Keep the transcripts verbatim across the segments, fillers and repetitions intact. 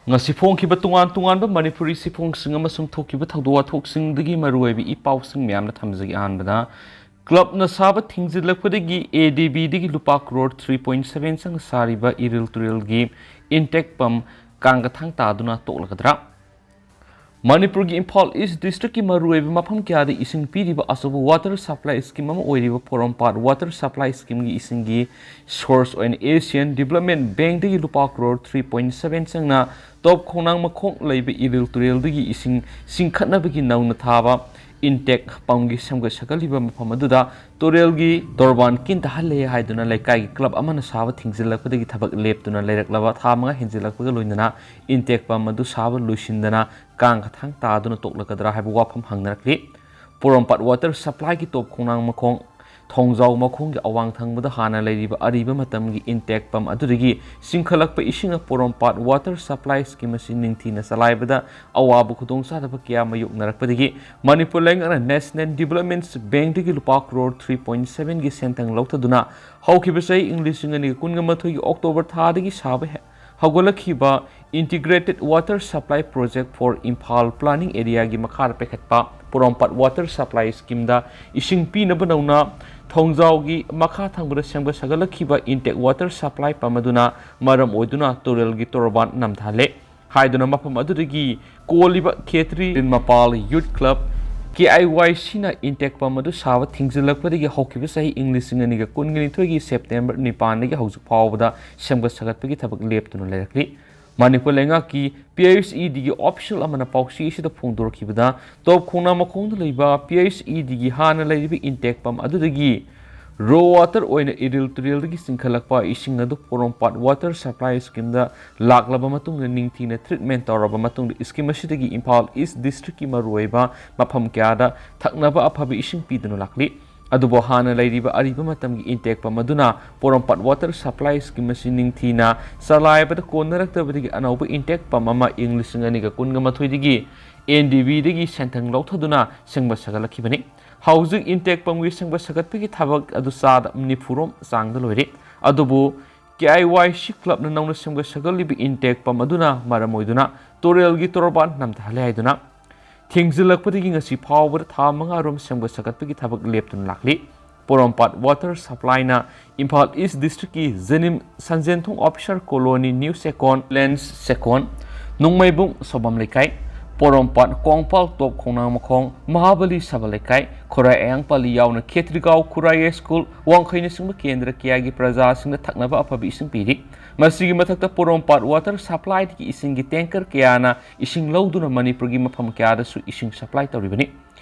ꯉꯁꯤ ꯐꯣꯡꯈꯤꯕ ꯇꯣꯉꯥꯟ ꯇꯣꯉꯥꯟꯕ ꯃꯅꯤꯄꯨꯔꯤ ꯁꯤꯐꯣꯡꯁꯤꯡ ꯑꯃꯁꯨꯡ ꯊꯣꯛꯈꯤꯕ ꯊꯧꯗꯣꯛ ꯋꯥꯊꯣꯛꯁꯤꯡꯗꯒꯤ ꯃꯔꯨꯑꯣꯏꯕ ꯏ ꯄꯥꯎꯁꯤꯡ ꯃꯌꯥꯝꯅ ꯊꯝꯖꯒꯦ꯫ ꯑꯍꯥꯟꯕꯗ, ꯀ꯭ꯂꯕꯅ ꯁꯥꯕ ꯊꯤꯡꯖꯤꯜꯂꯛꯄꯗꯒꯤ ADBꯗꯒꯤ ꯂꯨꯄꯥ ꯀ꯭ꯔꯣꯔ three point seven ꯆꯪꯅ ꯁꯥꯔꯤꯕ ꯏꯔꯤꯜ ꯇꯨꯔꯦꯜꯒꯤ intake pump ꯀꯥꯡꯒ ꯊꯥꯡ ꯇꯥꯗꯨꯅ ꯇꯣꯛꯂꯒꯗ꯭ꯔꯥ? ꯃꯅꯤꯄꯨꯔꯒꯤ ꯏꯝꯐꯥꯜ ꯏꯁ ꯗꯤꯁꯇ꯭ꯔꯤꯛꯀꯤ ꯃꯔꯨꯑꯣꯏꯕ ꯃꯐꯝ ꯀꯌꯥꯗ ꯏꯁꯤꯡ ꯄꯤꯔꯤꯕ ꯑꯆꯧꯕ water supply scheme ꯑꯃ ꯑꯣꯏꯔꯤꯕ ꯄꯣꯔꯣꯝꯄꯥꯠ water supply schemeꯒꯤ ꯏꯁꯤꯡꯒꯤ source ꯑꯣꯏꯅ Asian Development Bankꯗꯒꯤ ꯂꯨꯄꯥ ꯀ꯭ꯔꯣꯔ three point seven ꯆꯪꯅ ꯇꯣꯞ ꯈꯣꯡꯅꯥꯡ ꯃꯈꯣꯡ ꯂꯩꯕ ꯏꯔꯤꯜ ꯇꯨꯔꯦꯜꯗꯒꯤ ꯏꯁꯤꯡ ꯆꯤꯡꯈꯠꯅꯕꯒꯤ ꯅꯧꯅ ꯊꯥꯕ intake pumpꯒꯤ ꯁꯦꯝꯒꯠ ꯁꯥꯒꯠꯂꯤꯕ ꯃꯐꯝ ꯑꯗꯨꯗ ꯇꯨꯔꯦꯜꯒꯤ ꯇꯣꯔꯕꯥꯟ ꯀꯤꯟ ꯇꯥꯍꯜꯂꯦ ꯍꯥꯏꯗꯨꯅ ꯂꯩꯀꯥꯏꯒꯤ ꯀ꯭ꯂꯕ ꯑꯃꯅ ꯁꯥꯕ ꯊꯤꯡꯖꯤꯜꯂꯛꯄꯗꯒꯤ ꯊꯕꯛ ꯂꯦꯞꯇꯨꯅ ꯂꯩꯔꯛꯂꯕ ꯊꯥ ꯃꯉꯥ ꯍꯦꯟꯖꯤꯜꯂꯛꯄꯒ ꯂꯣꯏꯅꯅ intake pump ꯑꯗꯨ ꯁꯥꯕ ꯂꯣꯏꯁꯤꯟꯗꯅ ꯀꯥꯡꯒ ꯊꯥꯡ ꯇꯥꯗꯨꯅ ꯇꯣꯛꯂꯒꯗ꯭ꯔꯥ ꯍꯥꯏꯕ ꯋꯥꯐꯝ ꯍꯪꯅꯔꯛꯂꯤ꯫ ꯄꯣꯔꯣꯝꯄꯥꯠ water supplyꯒꯤ ꯇꯣꯞ ꯈꯣꯡꯅꯥꯡ ꯃꯈꯣꯡ ꯊꯣꯡꯖꯥꯎ ꯃꯈꯣꯡꯒꯤ ꯑꯋꯥꯡ ꯊꯪꯕꯗ ꯍꯥꯟꯅ ꯂꯩꯔꯤꯕ ꯑꯔꯤꯕ ꯃꯇꯝꯒꯤ intake pump ꯑꯗꯨꯗꯒꯤ ꯆꯤꯡꯈꯠꯂꯛꯄ ꯏꯁꯤꯡꯅ ꯄꯣꯔꯣꯝꯄꯥꯠ water supply scheme ꯑꯁꯤ ꯅꯤꯡꯊꯤꯅ ꯆꯂꯥꯏꯕꯗ ꯑꯋꯥꯕ ꯈꯨꯗꯣꯡꯆꯥꯗꯕ ꯀꯌꯥ ꯃꯥꯌꯣꯛꯅꯔꯛꯄꯗꯒꯤ ꯃꯅꯤꯄꯨꯔ ꯂꯩꯉꯥꯛꯅ National Development Bankꯗꯒꯤ ꯂꯨꯄꯥ ꯀ꯭ꯔꯣꯔ three point sevenꯒꯤ ꯁꯦꯟꯊꯪ ꯂꯧꯊꯗꯨꯅ ꯍꯧꯈꯤꯕ ꯆꯍꯤ ꯏꯪ ꯂꯤꯁꯤꯡ ꯑꯅꯤꯒ ꯀꯨꯟꯒ ꯃꯥꯊꯣꯏꯒꯤ October ꯊꯥꯗꯒꯤ ꯁꯥꯕ ꯍꯦ-, ꯍꯧꯒꯠꯂꯛꯈꯤꯕ Integrated Water Supply Project for Imphal Planning Areaꯒꯤ ꯃꯈꯥꯗ ꯄꯥꯏꯈꯠꯄ ꯄꯣꯔꯣꯝꯄꯥꯠ water supply schemeꯗ ꯏꯁꯤꯡ ꯄꯤꯅꯕ ꯅꯧꯅ ꯊꯣꯡꯖꯥꯎꯒꯤ ꯃꯈꯥ ꯊꯪꯕꯗ ꯁꯦꯝꯒꯠ ꯁꯥꯒꯠꯂꯛꯈꯤꯕ intake water supply pump ꯑꯗꯨꯅ ꯃꯔꯝ ꯑꯣꯏꯗꯨꯅ ꯇꯨꯔꯦꯜꯒꯤ ꯇꯣꯔꯕꯥꯟ ꯅꯝꯊꯍꯜꯂꯦ ꯍꯥꯏꯗꯨꯅ ꯃꯐꯝ ꯑꯗꯨꯗꯒꯤ ꯀꯣꯜꯂꯤꯕ ꯈꯦꯇ꯭ꯔꯤ ꯃꯄꯥꯜ Youth Club, KIYCꯅ intake pump ꯑꯗꯨ ꯁꯥꯕ ꯊꯤꯡꯖꯤꯜꯂꯛꯄꯗꯒꯤ ꯍꯧꯈꯤꯕ ꯆꯍꯤ ꯏꯪ ꯂꯤꯁꯤꯡ ꯑꯅꯤꯒ ꯀꯨꯟꯒ ꯅꯤꯊꯣꯏꯒꯤ September ꯅꯤꯄꯥꯟꯗꯒꯤ ꯍꯧꯖꯤꯛ ꯐꯥꯎꯕꯗ ꯁꯦꯝꯒꯠ ꯁꯥꯒꯠꯄꯒꯤ ꯊꯕꯛ ꯂꯦꯞꯇꯨꯅ ꯂꯩꯔꯛꯂꯤ꯫ ꯃꯅꯤꯄꯨꯔ ꯂꯩꯉꯥꯛꯀꯤ PHEDꯒꯤ official ꯑꯃꯅ ꯄꯥꯎꯆꯦ ꯑꯁꯤꯗ ꯐꯣꯡꯗꯣꯔꯛꯈꯤꯕꯗ, ꯇꯣꯞ ꯈꯣꯡꯅꯥꯡ ꯃꯈꯣꯡꯗ ꯂꯩꯕ PHEDꯒꯤ ꯍꯥꯟꯅ ꯂꯩꯔꯤꯕ intake pump ꯑꯗꯨꯗꯒꯤ raw water ꯑꯣꯏꯅ ꯏꯔꯤꯜ ꯇꯨꯔꯦꯜꯗꯒꯤ ꯆꯤꯡꯈꯠꯂꯛꯄ ꯏꯁꯤꯡ ꯑꯗꯨ ꯄꯣꯔꯣꯝꯄꯥꯠ water supply schemeꯗ ꯂꯥꯛꯂꯕ ꯃꯇꯨꯡꯗ ꯅꯤꯡꯊꯤꯅ treatment ꯇꯧꯔꯕ ꯃꯇꯨꯡꯗ scheme ꯑꯁꯤꯗꯒꯤ ꯏꯝꯐꯥꯜ East Districtꯀꯤ ꯃꯔꯨꯑꯣꯏꯕ ꯃꯐꯝ ꯀꯌꯥꯗ ꯊꯛꯅꯕ ꯑꯐꯕ ꯏꯁꯤꯡ ꯄꯤꯗꯨꯅ ꯂꯥꯛꯂꯤ꯫ ꯑꯗꯨꯕꯨ ꯍꯥꯟꯅ ꯂꯩꯔꯤꯕ ꯑꯔꯤꯕ ꯃꯇꯝꯒꯤ intake pump ꯑꯗꯨꯅ ꯄꯣꯔꯣꯝꯄꯥꯠ water supply scheme ꯑꯁꯤ ꯅꯤꯡꯊꯤꯅ ꯆꯂꯥꯏꯕꯗ ꯀꯣꯟꯅꯔꯛꯇꯕꯗꯒꯤ ꯑꯅꯧꯕ intake pump ꯑꯃ ꯏꯪ ꯂꯤꯁꯤꯡ ꯑꯅꯤꯒ ꯀꯨꯟꯒ ꯃꯥꯊꯣꯏꯗꯒꯤ NDBꯗꯒꯤ ꯁꯦꯟꯊꯪ ꯂꯧꯊꯗꯨꯅ ꯁꯦꯝꯒꯠ ꯁꯥꯒꯠꯂꯛꯈꯤꯕꯅꯤ꯫ ꯍꯧꯖꯤꯛ intake pumpꯒꯤ ꯁꯦꯝꯒꯠ ꯁꯥꯒꯠꯄꯒꯤ ꯊꯕꯛ ꯑꯗꯨ ꯆꯥꯗ ꯅꯤꯐꯨꯔꯣꯝ ꯆꯥꯡꯗ ꯂꯣꯏꯔꯦ꯫ ꯑꯗꯨꯕꯨ ꯀꯦ ꯑꯥꯏ ꯋꯥꯏ ꯁꯤ ꯀ꯭ꯂꯕꯅ ꯅꯧꯅ ꯁꯦꯝꯒꯠ ꯁꯥꯒꯠꯂꯤꯕ ꯏꯟꯇꯦꯛ ꯄꯝ ꯑꯗꯨꯅ ꯃꯔꯝ ꯑꯣꯏꯗꯨꯅ ꯇꯨꯔꯦꯜꯒꯤ ꯇꯣꯔꯕꯥꯟ ꯅꯝꯊꯍꯜꯂꯦ ꯍꯥꯏꯗꯨꯅ ꯊꯦꯡꯖꯤꯜꯂꯛꯄꯗꯒꯤ ꯉꯁꯤ ꯐꯥꯎꯕꯗ ꯊꯥ ꯃꯉꯥ ꯔꯣꯝ ꯁꯦꯝꯒꯠ ꯁꯥꯒꯠꯄꯒꯤ ꯊꯕꯛ ꯂꯦꯞꯇꯨꯅ ꯂꯥꯛꯂꯤ꯫ ꯄꯣꯔꯣꯝꯄꯥꯠ ꯋꯥꯇꯔ ꯁꯄ꯭ꯂꯥꯏꯅ ꯏꯝꯐꯥꯜ ꯏꯁ ꯗꯤꯁꯇ꯭ꯔꯤꯛꯀꯤ ꯖꯅꯤꯝ ꯁꯟꯖꯦꯟꯊꯣꯡ ꯑꯣꯐꯤꯁꯥꯔ ꯀꯣꯂꯣꯅꯤ, ꯅ꯭ꯌꯨ ꯁꯦꯀꯣꯟ, ꯂꯦꯟꯁ ꯁꯦꯀꯣꯟ, ꯅꯣꯡꯃꯩꯕꯨꯡ ꯁꯣꯕꯝ ꯂꯩꯀꯥꯏ, ꯄꯣꯔꯣꯝꯄꯥꯠ ꯀꯣꯡꯄꯥꯜ ꯇꯣꯞ ꯈꯣꯡꯅꯥꯡ ꯃꯈꯣꯡ, ꯃꯍꯥꯕꯂꯤ ꯁꯕ ꯂꯩꯀꯥꯏ, ꯈꯨꯔꯥꯏ ꯑꯌꯥꯡꯄꯜꯂꯤ ꯌꯥꯎꯅ ꯈꯦꯇ꯭ꯔꯤꯒꯥꯎ ꯈꯨꯔꯥꯏ ꯁ꯭ꯀꯨꯜ, ꯋꯥꯡꯈꯩꯅꯆꯤꯡꯕ ꯀꯦꯟꯗ꯭ꯔ ꯀꯌꯥꯒꯤ ꯄ꯭ꯔꯖꯥꯁꯤꯡꯗ ꯊꯛꯅꯕ ꯑꯐꯕ ꯏꯁꯤꯡ ꯄꯤꯔꯤ꯫ ꯃꯁꯤꯒꯤ ꯃꯊꯛꯇ ꯄꯣꯔꯣꯝꯄꯥꯠ ꯋꯥꯇꯔ ꯁꯄ꯭ꯂꯥꯏꯗꯒꯤ ꯏꯁꯤꯡꯒꯤ ꯇꯦꯡꯀꯔ ꯀꯌꯥꯅ ꯏꯁꯤꯡ ꯂꯧꯗꯨꯅ ꯃꯅꯤꯄꯨꯔꯒꯤ ꯃꯐꯝ ꯀꯌꯥꯗꯁꯨ ꯏꯁꯤꯡ ꯁꯄ꯭ꯂꯥꯏ ꯇꯧꯔꯤꯕꯅꯤ꯫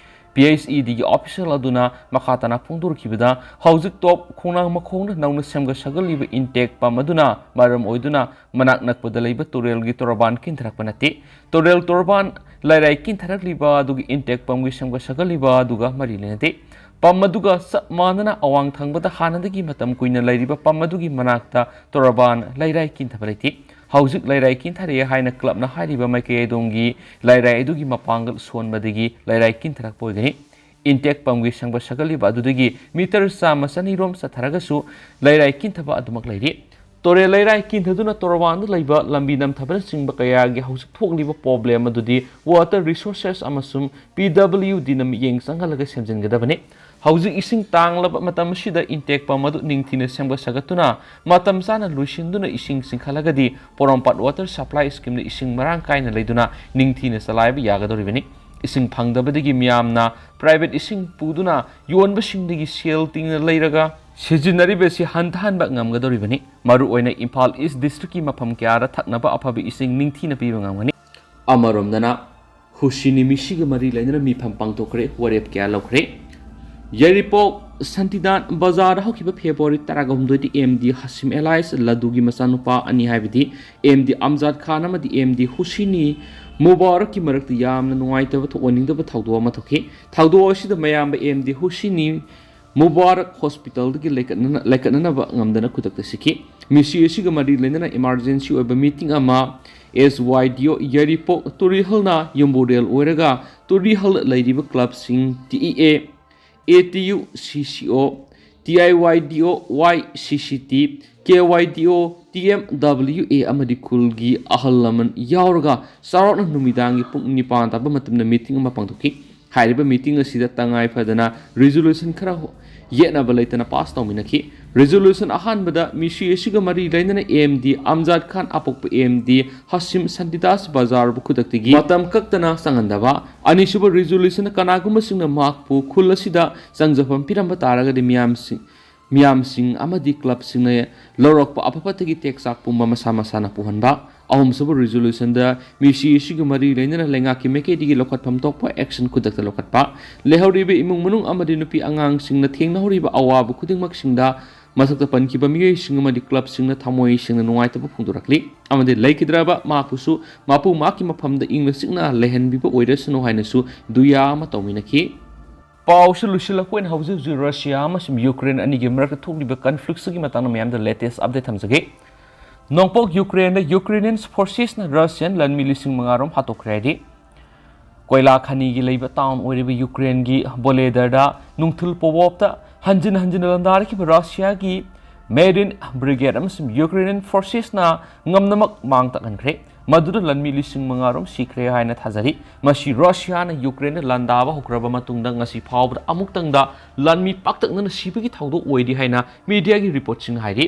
ꯄꯤ ꯑꯩꯆ ꯏꯗꯤꯒꯤ ꯑꯣꯐꯤꯁꯤꯌꯦꯜ ꯑꯗꯨꯅ ꯃꯈꯥ ꯇꯥꯅ ꯐꯣꯡꯗꯣꯔꯛꯈꯤꯕꯗ, ꯍꯧꯖꯤꯛ ꯇꯣꯞ ꯈꯣꯡꯅꯥꯡ ꯃꯈꯣꯡꯗ ꯅꯧꯅ ꯁꯦꯝꯒꯠ ꯁꯥꯒꯠꯂꯤꯕ ꯏꯟꯇꯦꯛ ꯄꯝ ꯑꯗꯨꯅ ꯃꯔꯝ ꯑꯣꯏꯗꯨꯅ ꯃꯅꯥꯛ ꯅꯛꯄꯗ ꯂꯩꯕ ꯇꯨꯔꯦꯜꯒꯤ ꯇꯣꯔꯕꯥꯟ ꯀꯤꯟꯊꯔꯛꯄ ꯅꯠꯇꯦ꯫ ꯇꯨꯔꯦꯜ ꯇꯣꯔꯕꯥꯟ ꯂꯩꯔꯥꯏ ꯀꯤꯟꯊꯔꯛꯂꯤꯕ ꯑꯗꯨꯒꯤ ꯏꯟꯇꯦꯛ ꯄꯝꯒꯤ ꯁꯦꯝꯒꯠ ꯁꯥꯒꯠꯂꯤꯕ ꯑꯗꯨꯒ ꯃꯔꯤ ꯂꯩꯅꯗꯦ꯫ ꯄꯝ ꯑꯗꯨꯒ ꯆꯞ ꯃꯥꯟꯅꯅ ꯑꯋꯥꯡ ꯊꯪꯕꯗ ꯍꯥꯟꯅꯗꯒꯤ ꯃꯇꯝ ꯀꯨꯏꯅ ꯂꯩꯔꯤꯕ ꯄꯝ ꯑꯗꯨꯒꯤ ꯃꯅꯥꯛꯇ ꯇꯣꯔꯕꯥꯟ ꯂꯩꯔꯥꯏ ꯀꯤꯟꯊꯕ ꯂꯩꯇꯦ꯫ ꯍꯧꯖꯤꯛ ꯂꯩꯔꯥꯏ ꯀꯤꯟꯊꯔꯛꯑꯦ ꯍꯥꯏꯅ ꯀ꯭ꯂꯕꯅ ꯍꯥꯏꯔꯤꯕ ꯃꯥꯏꯀꯩ ꯑꯗꯣꯝꯒꯤ ꯂꯩꯔꯥꯏ ꯑꯗꯨꯒꯤ ꯃꯄꯥꯡꯒꯜ ꯁꯣꯟꯕꯗꯒꯤ ꯂꯩꯔꯥꯏ ꯀꯤꯟꯊꯔꯛꯄ ꯑꯣꯏꯒꯅꯤ꯫ ꯏꯟꯇꯦꯛ ꯄꯝꯒꯤ ꯁꯦꯝꯒꯠ ꯁꯥꯒꯠꯂꯤꯕ ꯑꯗꯨꯗꯒꯤ ꯃꯤꯇꯔ ꯆꯥꯝꯃ ꯆꯅꯤꯔꯣꯝ ꯆꯠꯊꯔꯒꯁꯨ ꯂꯩꯔꯥꯏ ꯀꯤꯟꯊꯕ ꯑꯗꯨꯃꯛ ꯂꯩꯔꯤ꯫ ꯇꯨꯔꯦꯜ ꯂꯩꯔꯥꯏ ꯀꯤꯟꯊꯗꯨꯅ ꯇꯣꯔꯕꯥꯟꯗ ꯂꯩꯕ ꯂꯝꯕꯤ ꯅꯝꯊꯕꯅꯆꯤꯡꯕ ꯀꯌꯥꯒꯤ ꯍꯧꯖꯤꯛ ꯊꯣꯛꯂꯤꯕ ꯄ꯭ꯔꯣꯕ꯭ꯂꯦꯝ ꯑꯗꯨꯗꯤ ꯋꯥꯇꯔ ꯔꯤꯁꯣꯔꯁꯦꯁ ꯑꯃꯁꯨꯡ ꯄꯤ ꯗꯕ꯭ꯂꯤꯎ ꯗꯤꯅ ꯃꯤꯠꯌꯦꯡ ꯆꯪꯍꯜꯂꯒ ꯁꯦꯝꯖꯤꯟꯒꯗꯕꯅꯤ꯫ ꯍꯧꯖꯤꯛ ꯏꯁꯤꯡ ꯇꯥꯡꯂꯕ ꯃꯇꯝ ꯑꯁꯤꯗ ꯏꯟꯇꯦꯛ ꯄꯝ ꯑꯗꯨ ꯅꯤꯡꯊꯤꯅ ꯁꯦꯝꯒꯠ ꯁꯥꯒꯠꯇꯨꯅ ꯃꯇꯝ ꯆꯥꯅ ꯂꯣꯏꯁꯤꯟꯗꯨꯅ ꯏꯁꯤꯡ ꯆꯤꯡꯈꯠꯂꯒꯗꯤ ꯄꯣꯔꯣꯝꯄꯥꯠ ꯋꯥꯇꯔ ꯁꯄ꯭ꯂꯥꯏ ꯁ꯭ꯀꯤꯝꯗ ꯏꯁꯤꯡ ꯃꯔꯥꯡ ꯀꯥꯏꯅ ꯂꯩꯗꯨꯅ ꯅꯤꯡꯊꯤꯅ ꯆꯂꯥꯏꯕ ꯌꯥꯒꯗꯧꯔꯤꯕꯅꯤ꯫ ꯏꯁꯤꯡ ꯐꯪꯗꯕꯗꯒꯤ ꯃꯤꯌꯥꯝꯅ ꯄ꯭ꯔꯥꯏꯚꯦꯠ ꯏꯁꯤꯡ ꯄꯨꯗꯨꯅ ꯌꯣꯟꯕꯁꯤꯡꯗꯒꯤ ꯁꯦꯜ ꯇꯤꯡꯅ ꯂꯩꯔꯒ ꯁꯤꯖꯤꯟꯅꯔꯤꯕꯁꯤ ꯍꯟꯊꯍꯟꯕ ꯉꯝꯒꯗꯧꯔꯤꯕꯅꯤ꯫ ꯃꯔꯨꯑꯣꯏꯅ ꯏꯝꯐꯥꯜ ꯏꯁ ꯗꯤꯁꯇ꯭ꯔꯤꯛꯀꯤ ꯃꯐꯝ ꯀꯌꯥꯗ ꯊꯛꯅꯕ ꯑꯐꯕ ꯏꯁꯤꯡ ꯅꯤꯡꯊꯤꯅ ꯄꯤꯕ ꯉꯝꯒꯅꯤ꯫ ꯑꯃꯔꯣꯝꯗꯅ ꯍꯨꯁꯤꯅꯤ ꯃꯤꯁꯤꯒ ꯃꯔꯤ ꯂꯩꯅꯅ ꯃꯤꯐꯝ ꯄꯥꯡꯊꯣꯛꯈ꯭ꯔꯦ, ꯋꯥꯔꯦꯞ ꯀꯌꯥ ꯂꯧꯈ꯭ꯔꯦ꯫ ꯌꯥꯏꯔꯤꯄꯣꯛ ꯁꯟꯇꯤꯗꯥꯟ ꯕꯖꯥꯔꯗ ꯍꯧꯈꯤꯕ ꯐꯦꯕ꯭ꯔꯨꯋꯥꯔꯤ ꯇꯔꯥꯍꯨꯝꯗꯣꯏꯗ ꯑꯦꯝ ꯗꯤ ꯍꯥꯁꯤꯝ ꯑꯦꯂꯥꯏꯁ ꯂꯗꯨꯒꯤ ꯃꯆꯥꯅꯨꯄꯥ ꯑꯅꯤ, ꯍꯥꯏꯕꯗꯤ ꯑꯦꯝ ꯗꯤ ꯑꯝꯖꯥꯗ ꯈꯥꯟ ꯑꯃꯗꯤ ꯑꯦꯝ ꯗꯤ ꯍꯨꯁꯤꯅꯤ ꯃꯨꯕꯥꯔꯛꯀꯤ ꯃꯔꯛꯇ ꯌꯥꯝꯅ ꯅꯨꯡꯉꯥꯏꯇꯕ, ꯊꯣꯛꯍꯟꯅꯤꯡꯗꯕ ꯊꯧꯗꯣꯛ ꯑꯃ ꯊꯣꯛꯈꯤ꯫ ꯊꯧꯗꯣꯛ ꯑꯁꯤꯗ ꯃꯌꯥꯝꯕ ꯑꯦꯝ ꯗꯤ ꯍꯨꯁꯤꯅꯤ ꯃꯨꯕꯥꯔꯛ ꯍꯣꯁꯄꯤꯇꯥꯜꯗꯒꯤ ꯂꯩꯈꯠꯅꯅ-, ꯂꯩꯈꯠꯅꯅꯕ ꯉꯝꯗꯅ ꯈꯨꯗꯛꯇ ꯁꯤꯈꯤ꯫ ꯃꯤꯁꯤ ꯑꯁꯤꯒ ꯃꯔꯤ ꯂꯩꯅꯅ ꯏꯃꯥꯔꯖꯦꯟꯁꯤ ꯑꯣꯏꯕ ꯃꯤꯇꯤꯡ ꯑꯃ ꯑꯦꯁ ꯋꯥꯏ ꯗꯤ ꯑꯣ ꯌꯥꯏꯔꯤꯄꯣꯛ ꯇꯨꯔꯤꯍꯜꯅ ꯌꯨꯝꯕꯨꯔꯦꯜ ꯑꯣꯏꯔꯒ ꯇꯨꯔꯤꯍꯜ ꯂꯩꯔꯤꯕ ꯀ꯭ꯂꯕꯁꯤꯡ T E A, A T U C C ꯑꯣ, ꯇꯤ ꯑꯥꯏ ꯋꯥꯏ ꯗꯤ ꯑꯣ ꯋꯥꯏ ꯁꯤ ꯁꯤ ꯇꯤ, ꯀꯦ ꯋꯥꯏ ꯗꯤ ꯑꯣ, ꯇꯤ ꯑꯦꯝ ꯗꯕ꯭ꯂꯤꯎ ꯑꯦ ꯑꯃꯗꯤ ꯈꯨꯜꯒꯤ ꯑꯍꯜ ꯂꯃꯟ ꯌꯥꯎꯔꯒ ꯆꯥꯎꯔꯥꯛꯅ ꯅꯨꯃꯤꯗꯥꯡꯒꯤ ꯄꯨꯡ ꯅꯤꯄꯥꯟ ꯇꯥꯕ ꯃꯇꯝꯗ ꯃꯤꯇꯤꯡ ꯑꯃ ꯄꯥꯡꯊꯣꯛꯈꯤ꯫ ꯍꯥꯏꯔꯤꯕ ꯃꯤꯇꯤꯡ ꯑꯁꯤꯗ ꯇꯉꯥꯏ ꯐꯗꯅ ꯔꯤꯖꯣꯂꯨꯁꯟ ꯈꯔ ꯌꯦꯠꯅꯕ ꯂꯩꯇꯅ ꯄꯥꯁ ꯇꯧꯃꯤꯟꯅꯈꯤ꯫ ꯔꯤꯖꯣꯂꯨꯁꯟ ꯑꯍꯥꯟꯕꯗ ꯃꯤꯁꯤ ꯑꯁꯤꯒ ꯃꯔꯤ ꯂꯩꯅꯅ A M D ꯑꯝꯖꯥꯗ Khan ꯑꯄꯣꯛꯄ A M D ꯍꯥꯁꯤꯝ ꯁꯟꯇꯤꯗꯥꯁ ꯕꯖꯥꯔꯕꯨ ꯈꯨꯗꯛꯇꯒꯤ ꯃꯇꯝ ꯀꯛꯇꯅ ꯆꯪꯍꯟꯗꯕ꯫ ꯑꯅꯤꯁꯨꯕ ꯔꯤꯖꯣꯂꯨꯁꯟ ꯀꯅꯥꯒꯨꯝꯕꯁꯤꯡꯅ ꯃꯍꯥꯛꯄꯨ ꯈꯨꯜ ꯑꯁꯤꯗ ꯆꯪꯖꯐꯝ ꯄꯤꯔꯝꯕ ꯇꯥꯔꯒꯗꯤ ꯃꯤꯌꯥꯝꯁꯤꯡ ꯃꯤꯌꯥꯝꯁꯤꯡ ꯑꯃꯗꯤ ꯀ꯭ꯂꯕꯁꯤꯡꯅ ꯂꯧꯔꯛꯄ ꯑꯐ ꯐꯠꯇꯒꯤ ꯇꯦꯛ ꯆꯥꯛ ꯄꯨꯝꯕ ꯃꯁꯥ ꯃꯁꯥꯅ ꯄꯨꯍꯟꯕ꯫ ꯑꯍꯨꯝꯁꯨꯕ ꯔꯤꯖꯣꯂꯨꯁꯟꯗ ꯃꯤꯁꯤ ꯑꯁꯤꯒꯤ ꯃꯔꯤ ꯂꯩꯅꯅ ꯂꯩꯉꯥꯛꯀꯤ ꯃꯥꯏꯀꯩꯗꯒꯤ ꯂꯧꯈꯠꯐꯝ ꯊꯣꯛꯄ ꯑꯦꯛꯁꯟ ꯈꯨꯗꯛꯇ ꯂꯧꯈꯠꯄ꯫ ꯂꯩꯍꯧꯔꯤꯕ ꯏꯃꯨꯡ ꯃꯅꯨꯡ ꯑꯃꯗꯤ ꯅꯨꯄꯤ ꯑꯉꯥꯡꯁꯤꯡꯅ ꯊꯦꯡꯅꯍꯧꯔꯤꯕ ꯑꯋꯥꯕ ꯈꯨꯗꯤꯡꯃꯛꯁꯤꯡꯗ ꯃꯊꯛꯇ ꯄꯟꯈꯤꯕ ꯃꯤꯑꯣꯏꯁꯤꯡ ꯑꯃꯗꯤ ꯀ꯭ꯂꯕꯁꯤꯡꯅ ꯊꯃꯣꯏ ꯁꯦꯡꯅ ꯅꯨꯡꯉꯥꯏꯇꯕ ꯐꯣꯡꯗꯣꯔꯛꯂꯤ ꯑꯃꯗꯤ ꯂꯩꯈꯤꯗ꯭ꯔꯕ ꯃꯍꯥꯛꯄꯨꯁꯨ ꯃꯄꯨ ꯃꯍꯥꯛꯀꯤ ꯃꯐꯝꯗ ꯏꯪꯅ ꯆꯤꯛꯅ ꯂꯩꯍꯟꯕꯤꯕ ꯑꯣꯏꯔꯁꯅꯨ ꯍꯥꯏꯅꯁꯨ ꯗꯨꯌꯥ ꯑꯃ ꯇꯧꯃꯤꯟꯅꯈꯤ꯫ ꯄꯥꯎꯁꯨ ꯂꯣꯏꯁꯤꯜꯂꯛꯄ ꯑꯣꯏꯅ ꯍꯧꯖꯤꯛ ꯍꯧꯖꯤꯛ ꯔꯁꯤꯌꯥ ꯑꯃꯁꯨꯡ ꯌꯨꯀ꯭ꯔꯦꯟ ꯑꯅꯤꯒꯤ ꯃꯔꯛꯇ ꯊꯣꯛꯂꯤꯕ ꯀꯟꯐ꯭ꯂꯤꯛꯁꯤꯒꯤ ꯃꯇꯥꯡꯗ ꯃꯌꯥꯝꯗ ꯂꯦꯇꯦꯁ ꯑꯞꯗꯦꯠ ꯊꯝꯖꯒꯦ꯫ ꯅꯣꯡꯄꯣꯛ ꯌꯨꯀ꯭ꯔꯦꯟꯗ ꯌꯨꯀ꯭ꯔꯦꯅꯤꯌꯟ ꯐꯣꯔꯁꯦꯁꯅ ꯔꯁꯤꯌꯟ ꯂꯥꯟꯃꯤ ꯂꯤꯁꯤꯡ ꯃꯉꯥ ꯔꯣꯝ ꯍꯥꯠꯇꯣꯛꯈ꯭ꯔꯦ ꯍꯥꯏꯔꯤ꯫ ꯀꯣꯏꯂꯥ ꯈꯅꯤꯒꯤ ꯂꯩꯕ ꯇꯥꯎꯟ ꯑꯣꯏꯔꯤꯕ ꯌꯨꯀ꯭ꯔꯦꯟꯒꯤ ꯕꯣꯂꯦꯗꯔꯗ ꯅꯨꯡꯊꯤꯜ ꯄꯣꯋꯣꯞꯇ ꯍꯟꯖꯤꯟ ꯍꯟꯖꯤꯟꯅ ꯂꯥꯟꯗꯥꯔꯛꯈꯤꯕ ꯔꯁꯤꯌꯥꯒꯤ ꯃꯦꯔꯤꯟ ꯕ꯭ꯔꯤꯒꯦꯗ ꯑꯃꯁꯨꯡ ꯌꯨꯀ꯭ꯔꯦꯅꯤꯌꯟ ꯐꯣꯔꯁꯦꯁꯅ ꯉꯝꯅꯃꯛ ꯃꯥꯡ ꯇꯥꯛꯍꯟꯈ꯭ꯔꯦ꯫ ꯃꯗꯨꯗ ꯂꯥꯟꯃꯤ ꯂꯤꯁꯤꯡ ꯃꯉꯥ ꯔꯣꯝ ꯁꯤꯈ꯭ꯔꯦ ꯍꯥꯏꯅ ꯊꯥꯖꯔꯤ꯫ ꯃꯁꯤ ꯔꯁꯤꯌꯥꯅ ꯌꯨꯀ꯭ꯔꯦꯟꯗ ꯂꯥꯟꯗꯥꯕ ꯍꯧꯈ꯭ꯔꯕ ꯃꯇꯨꯡꯗ ꯉꯁꯤ ꯐꯥꯎꯕꯗ ꯑꯃꯨꯛꯇꯪꯗ ꯂꯥꯟꯃꯤ ꯄꯥꯛꯇꯛꯅꯅ ꯁꯤꯕꯒꯤ ꯊꯧꯗꯣꯛ ꯑꯣꯏꯔꯤ ꯍꯥꯏꯅ ꯃꯤꯗꯤꯌꯥꯒꯤ ꯔꯤꯄꯣꯔꯠꯁꯤꯡꯅ ꯍꯥꯏꯔꯤ꯫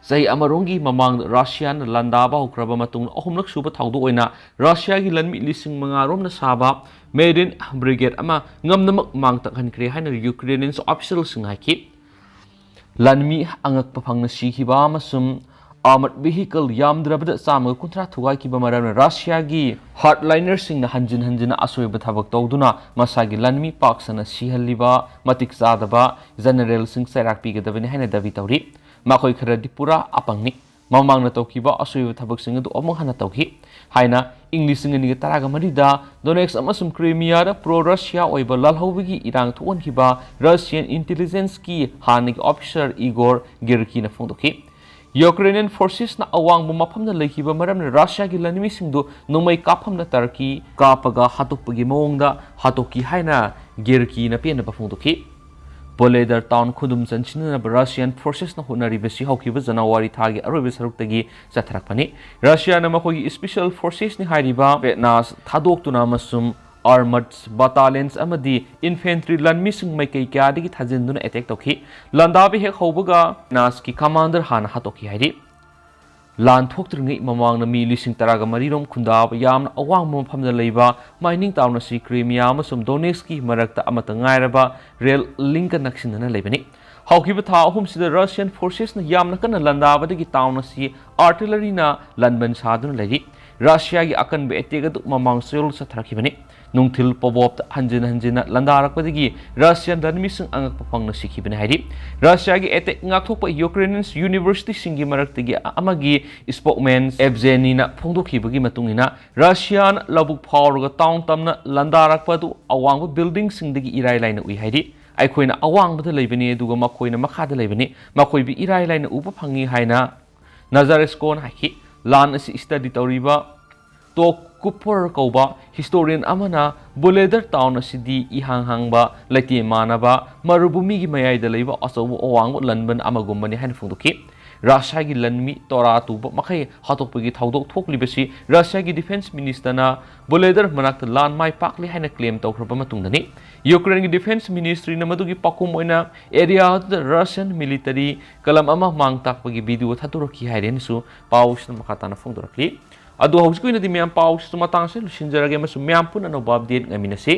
ꯆꯍꯤ ꯑꯃꯔꯣꯝꯒꯤ ꯃꯃꯥꯡꯗ ꯔꯁꯤꯌꯥꯅ ꯂꯥꯟꯗꯥꯕ ꯍꯧꯈ꯭ꯔꯕ ꯃꯇꯨꯡꯗ ꯑꯍꯨꯝꯂꯛ ꯁꯨꯕ ꯊꯧꯗꯣꯛ ꯑꯣꯏꯅ ꯔꯁꯤꯌꯥꯒꯤ ꯂꯥꯟꯃꯤ ꯂꯤꯁꯤꯡ ꯃꯉꯥ ꯔꯣꯝꯅ ꯁꯥꯕ ꯃꯦꯔꯤꯟ ꯕ꯭ꯔꯤꯒꯦꯗ ꯑꯃ ꯉꯝꯅꯃꯛ ꯃꯥꯡ ꯇꯥꯛꯍꯟꯈ꯭ꯔꯦ ꯍꯥꯏꯅ ꯌꯨꯀ꯭ꯔꯦꯅꯤꯌꯟ ꯑꯣꯐꯤꯁꯤꯌꯦꯜꯁꯤꯡꯅ ꯍꯥꯏꯈꯤ꯫ ꯂꯥꯟꯃꯤ ꯑꯉꯛꯄ ꯐꯪꯅ ꯁꯤꯈꯤꯕ ꯑꯃꯁꯨꯡ ꯑꯥꯔꯃꯔ ꯚꯤꯍꯤꯀꯜ ꯌꯥꯝꯗ꯭ꯔꯕꯗ ꯆꯥꯝꯃꯒ ꯀꯨꯟꯊ꯭ꯔꯥ ꯊꯨꯒꯥꯏꯈꯤꯕ ꯃꯔꯝꯅ ꯔꯁꯤꯌꯥꯒꯤ ꯍꯥꯔꯗꯂꯥꯏꯅꯔꯁꯤꯡꯅ ꯍꯟꯖꯤꯟ ꯍꯟꯖꯤꯟꯅ ꯑꯁꯣꯏꯕ ꯊꯕꯛ ꯇꯧꯗꯨꯅ ꯃꯁꯥꯒꯤ ꯂꯥꯟꯃꯤ ꯄꯥꯛ ꯁꯟꯅ ꯁꯤꯍꯜꯂꯤꯕ ꯃꯇꯤꯛ ꯆꯥꯗꯕ ꯖꯦꯅꯔꯦꯜꯁꯤꯡ ꯆꯩꯔꯥꯛ ꯄꯤꯒꯗꯕꯅꯤ ꯍꯥꯏꯅ ꯗꯥꯕꯤ ꯇꯧꯔꯤ꯫ ꯃꯈꯣꯏ ꯈꯔꯗꯤ ꯄꯨꯔꯥ ꯑꯄꯪꯅꯤ꯫ ꯃꯃꯥꯡꯗ ꯇꯧꯈꯤꯕ ꯑꯁꯣꯏꯕ ꯊꯕꯛꯁꯤꯡ ꯑꯗꯨ ꯑꯃꯨꯛ ꯍꯟꯅ ꯇꯧꯈꯤ ꯍꯥꯏꯅ ꯏꯪ ꯂꯤꯁꯤꯡ ꯑꯅꯤꯒ ꯇꯔꯥꯒ ꯃꯔꯤꯗ ꯗꯣꯅꯦꯠꯁ ꯑꯃꯁꯨꯡ ꯀ꯭ꯔꯤꯃꯤꯌꯥꯗ ꯄ꯭ꯔꯣ ꯔꯁꯤꯌꯥ ꯑꯣꯏꯕ ꯂꯥꯜꯍꯧꯕꯒꯤ ꯏꯔꯥꯡ ꯊꯣꯛꯍꯟꯈꯤꯕ ꯔꯁꯤꯌꯟ ꯏꯟꯇꯦꯂꯤꯖꯦꯟꯁꯀꯤ ꯍꯥꯟꯅꯒꯤ ꯑꯣꯐꯤꯁꯥꯔ ꯏꯒꯣꯔ ꯒꯤꯔꯀꯤꯅ ꯐꯣꯡꯗꯣꯛꯈꯤ꯫ ꯌꯨꯀ꯭ꯔꯦꯅꯤꯌꯟ ꯐꯣꯔꯁꯦꯁꯅ ꯑꯋꯥꯡꯕ ꯃꯐꯝꯗ ꯂꯩꯈꯤꯕ ꯃꯔꯝꯅ ꯔꯁꯤꯌꯥꯒꯤ ꯂꯥꯟꯃꯤꯁꯤꯡꯗꯨ ꯅꯣꯡꯃꯩ ꯀꯥꯞꯐꯝꯅ ꯇꯔꯀꯤ ꯀꯥꯞꯄꯒ ꯍꯥꯠꯇꯣꯛꯄꯒꯤ ꯃꯑꯣꯡꯗ ꯍꯥꯠꯇꯣꯛꯈꯤ ꯍꯥꯏꯅ ꯒꯤꯔꯀꯤꯅ ꯄꯦꯟꯗꯕ ꯐꯣꯡꯗꯣꯛꯈꯤ꯫ ꯚꯣꯂꯦꯗꯔ ꯇꯥꯎꯟ ꯈꯨꯗꯨꯝ ꯆꯟꯁꯤꯟꯅꯅꯕ ꯔꯁꯤꯌꯥꯟ ꯐꯣꯔꯁꯦꯁꯅ ꯍꯣꯠꯅꯔꯤꯕꯁꯤ ꯍꯧꯈꯤꯕ ꯖꯅꯋꯥꯔꯤ ꯊꯥꯒꯤ ꯑꯔꯣꯏꯕ ꯁꯔꯨꯛꯇꯒꯤ ꯆꯠꯊꯔꯛꯄꯅꯤ꯫ ꯔꯁꯤꯌꯥꯅ ꯃꯈꯣꯏꯒꯤ ꯁ꯭ꯄꯦꯁꯤꯌꯦꯜ ꯐꯣꯔꯁꯦꯁꯅꯤ ꯍꯥꯏꯔꯤꯕ ꯄꯦꯠꯅꯥꯁ ꯊꯥꯗꯣꯛꯇꯨꯅ ꯑꯃꯁꯨꯡ ꯑꯥꯔꯃꯔꯁ ꯕꯇꯥꯂꯤꯌꯟꯁ ꯑꯃꯗꯤ ꯏꯟꯐꯦꯟꯇ꯭ꯔꯤ ꯂꯥꯟꯃꯤꯁꯤꯡ ꯃꯥꯏꯀꯩ ꯀꯌꯥꯗꯒꯤ ꯊꯥꯖꯤꯟꯗꯨꯅ ꯑꯦꯇꯦꯛ ꯇꯧꯈꯤ꯫ ꯂꯥꯟꯗꯥꯕ ꯍꯦꯛ ꯍꯧꯕꯒ ꯄꯦꯠꯅꯥꯁꯀꯤ ꯀꯃꯥꯟꯗꯔ ꯍꯥꯟꯅ ꯍꯥꯠꯇꯣꯛꯈꯤ ꯍꯥꯏꯔꯤ꯫ ꯂꯥꯟ ꯊꯣꯛꯇ꯭ꯔꯤꯉꯩ ꯃꯃꯥꯡꯗ ꯃꯤ ꯂꯤꯁꯤꯡ ꯇꯔꯥꯒ ꯃꯔꯤꯔꯣꯝ ꯈꯨꯟꯗꯥꯕ ꯌꯥꯝꯅ ꯑꯋꯥꯡꯕ ꯃꯐꯝꯗ ꯂꯩꯕ ꯃꯥꯏꯅꯤꯡ ꯇꯥꯎꯟ ꯑꯁꯤ ꯀ꯭ꯔꯤꯃꯤꯌꯥ ꯑꯃꯁꯨꯡ ꯗꯣꯅꯦꯠꯁꯀꯤ ꯃꯔꯛꯇ ꯑꯃꯠꯇ ꯉꯥꯏꯔꯕ ꯔꯦꯜ ꯂꯤꯡꯒ ꯅꯛꯁꯤꯟꯅꯅ ꯂꯩꯕꯅꯤ꯫ ꯍꯧꯈꯤꯕ ꯊꯥ ꯑꯍꯨꯝꯁꯤꯗ ꯔꯁꯤꯌꯟ ꯐꯣꯔꯁꯦꯁꯅ ꯌꯥꯝꯅ ꯀꯟꯅ ꯂꯥꯟꯗꯥꯕꯗꯒꯤ ꯇꯥꯎꯟ ꯑꯁꯤ ꯑꯥꯔꯇꯤꯂꯔꯤꯅ ꯂꯥꯟꯕꯟ ꯁꯥꯗꯨꯅ ꯂꯩꯔꯤ꯫ ꯔꯁꯤꯌꯥꯒꯤ ꯑꯀꯟꯕ ꯑꯦꯇꯦꯛ ꯑꯗꯨ ꯃꯃꯥꯡ ꯆꯌꯣꯜ ꯆꯠꯊꯔꯛꯈꯤꯕꯅꯤ꯫ ꯅꯨꯡꯊꯤꯜ ꯄꯣꯕꯣꯞꯇ ꯍꯟꯖꯤꯟ ꯍꯟꯖꯤꯟꯅ ꯂꯥꯟꯗꯥꯔꯛꯄꯗꯒꯤ ꯔꯁꯤꯌꯟ ꯂꯥꯟꯃꯤꯁꯤꯡ ꯑꯉꯛꯄ ꯐꯪꯅ ꯁꯤꯈꯤꯕꯅꯤ ꯍꯥꯏꯔꯤ꯫ ꯔꯁꯤꯌꯥꯒꯤ ꯑꯦꯇꯦꯛ ꯉꯥꯛꯊꯣꯛꯄ ꯌꯨꯀ꯭ꯔꯦꯅꯤꯌꯟ ꯌꯨꯅꯤꯚꯔꯁꯤꯇꯤꯁꯤꯡꯒꯤ ꯃꯔꯛꯇꯒꯤ ꯑꯃꯒꯤ ꯁ꯭ꯄꯣꯛꯃꯦꯟ ꯑꯦꯞꯖꯦꯅꯤꯅ ꯐꯣꯡꯗꯣꯛꯈꯤꯕꯒꯤ ꯃꯇꯨꯡ ꯏꯟꯅ, ꯔꯁꯤꯌꯥꯅ ꯂꯧꯕꯨꯛ ꯐꯥꯎꯔꯒ ꯇꯥꯎꯟ ꯇꯝꯅ ꯂꯥꯟꯗꯥꯔꯛꯄ ꯑꯗꯨ ꯑꯋꯥꯡꯕ ꯕꯤꯜꯗꯤꯡꯁꯤꯡꯗꯒꯤ ꯏꯔꯥꯏ ꯂꯥꯏꯅ ꯎꯏ ꯍꯥꯏꯔꯤ꯫ "ꯑꯩꯈꯣꯏꯅ ꯑꯋꯥꯡꯕꯗ ꯂꯩꯕꯅꯤ, ꯑꯗꯨꯒ ꯃꯈꯣꯏꯅ ꯃꯈꯥꯗ ꯂꯩꯕꯅꯤ꯫ ꯃꯈꯣꯏꯕꯨ ꯏꯔꯥꯏ ꯂꯥꯏꯅ ꯎꯕ ꯐꯪꯏ" ꯍꯥꯏꯅ ꯅꯖꯥꯔꯦꯁ꯭ꯀꯣꯅ ꯍꯥꯏꯈꯤ꯫ ꯂꯥꯟ ꯑꯁꯤ ꯁ꯭ꯇꯗꯤ ꯇꯧꯔꯤꯕ ꯇꯣꯛ ꯀꯨꯄꯔ ꯀꯧꯕ ꯍꯤꯁꯇꯣꯔꯤꯌꯟ ꯑꯃꯅ ꯚꯣꯂꯦꯗꯔ ꯇꯥꯎꯟ ꯑꯁꯤꯗꯤ ꯏꯍꯥꯡ ꯍꯥꯡꯕ, ꯂꯩꯇꯦꯝ ꯃꯥꯟꯅꯕ ꯃꯔꯨꯚꯨꯃꯤꯒꯤ ꯃꯌꯥꯏꯗ ꯂꯩꯕ ꯑꯆꯧꯕ ꯑꯋꯥꯡꯕ ꯂꯟꯕꯟ ꯑꯃꯒꯨꯝꯕꯅꯤ ꯍꯥꯏꯅ ꯐꯣꯡꯗꯣꯛꯈꯤ꯫ ꯔꯁꯤꯌꯥꯒꯤ ꯂꯟꯃꯤ ꯇꯣꯔꯥ ꯇꯨꯕ ꯃꯈꯩ ꯍꯥꯠꯇꯣꯛꯄꯒꯤ ꯊꯧꯗꯣꯛ ꯊꯣꯛꯂꯤꯕꯁꯤ ꯔꯁꯤꯌꯥꯒꯤ ꯗꯤꯐꯦꯟꯁ ꯃꯤꯅꯤꯁꯇꯔꯅ ꯚꯣꯂꯦꯗꯔ ꯃꯅꯥꯛꯇ ꯂꯥꯟ ꯃꯥꯏ ꯄꯥꯛꯂꯦ ꯍꯥꯏꯅ ꯀ꯭ꯂꯦꯝ ꯇꯧꯈ꯭ꯔꯕ ꯃꯇꯨꯡꯗꯅꯤ꯫ ꯌꯨꯀ꯭ꯔꯦꯟꯒꯤ ꯗꯤꯐꯦꯟꯁ ꯃꯤꯅꯤꯁꯇ꯭ꯔꯤꯅ ꯃꯗꯨꯒꯤ ꯄꯥꯎꯈꯨꯝ ꯑꯣꯏꯅ ꯑꯦꯔꯤꯌꯥ ꯑꯗꯨꯗ ꯔꯁꯤꯌꯟ ꯃꯤꯂꯤꯇꯔꯤ ꯀꯂꯝ ꯑꯃ ꯃꯥꯡ ꯇꯥꯛꯄꯒꯤ ꯚꯤꯗꯤꯑꯣ ꯊꯥꯗꯣꯔꯛꯈꯤ ꯍꯥꯏꯔꯦꯅꯁꯨ ꯄꯥꯎꯁꯤꯅ ꯃꯈꯥ ꯇꯥꯅ ꯐꯣꯡꯗꯣꯔꯛꯂꯤ꯫ ꯑꯗꯣ ꯍꯧꯖꯤꯛꯀꯤ ꯑꯣꯏꯅꯗꯤ ꯃꯌꯥꯝ ꯄꯥꯎꯁꯤꯁꯨ ꯃꯇꯥꯡꯁꯤꯗ ꯂꯣꯏꯁꯤꯟꯖꯔꯒꯦ ꯑꯃꯁꯨꯡ ꯃꯌꯥꯝ ꯄꯨꯟꯅ ꯑꯅꯧꯕ ꯑꯞꯗꯦꯠ ꯉꯥꯏꯃꯤꯟꯅꯁꯤ꯫